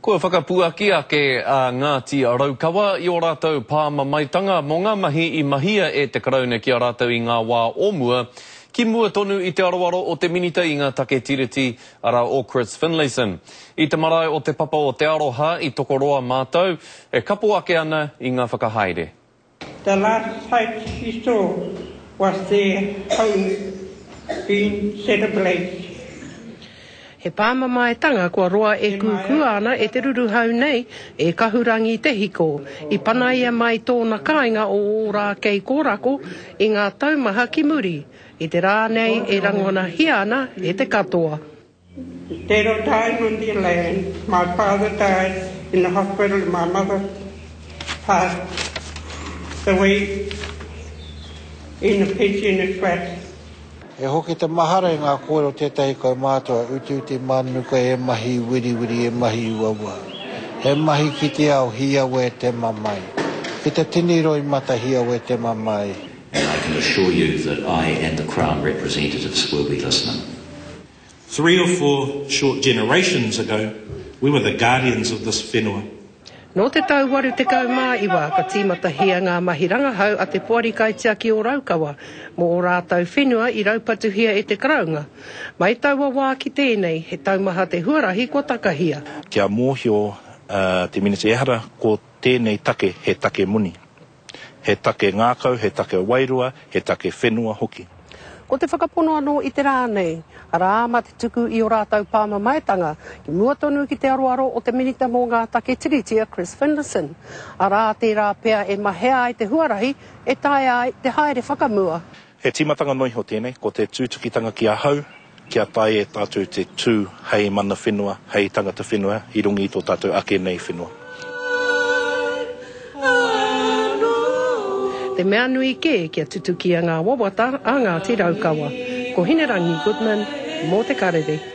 Kua whakapuaki ake a Ngāti Raukawa i ō rātou pāmamaetanga mō ngā mahi i mahia e te Karauna ki a rātou i ngā wā o mua, ki mua tonu i te aroaro o te Minita i ngā Take Tiriti, arā o Chris Finlayson. I te marae o Te Papa o Te Aroha i Tokoroa mātou e kapo ake ana i ngā whakahaere. The last sight he saw was their home being set ablaze. He pāmamaetanga kua roa e kūkūa ana e te ruruhau nei, e Kahurangi Te Hiko, i panaia mai tōna kāinga o Ōrākei Kōrako i ngā tau maha ki muri, i te rā nei e rangonahia ana e te katoa. Instead of dying on their land, my father died in the hospital and my mother passed away in a pensioner's flat. E hoki te mahara i ngā kōrero tētahi kaumātua utiuti mānuka e mahi wiriwiri e mahi uaua. He mahi ki te ao hīawe te mamae. Ki te tini roimata hīawe te mamae. And I can assure you that I and the Crown representatives will be listening. Three or four short generations ago, we were the guardians of this whenua. Nō te tau 89 ka tīmatahia ngā mahi rangahau a te Poari Kaitiaki o Raukawa mō ō rātou whenua i raupatuhia e te Karaunga. Mai taua wā ki tēnei, he taumaha te huarahi kua takahia. Kia mōhio te Minita ehara ko tēnei take he take moni. He take ngākau, he take wairua, he take whenua hoki. Ko te whakapono anō i te rā nei, arā, mā te tuku i ō rātou pāmamaetanga ki mua tonu ki te aroaro o te Minita mō ngā Take Tiriti a Chris Finlayson, arā, tērā pea e mahea ai te huarahi e taea ai te haere whakamua. He tīmatanga noa iho tēnei, ko te tūtukitanga ki ahau, kia taea e tātou te tū hei mana whenua, hei tangata whenua i runga i tō tātou ake nei whenua. Te mea nui kē kia tutukia ngā wawata a Ngāti Raukawa. Ko Hinerangi Goodman mō Te Karere.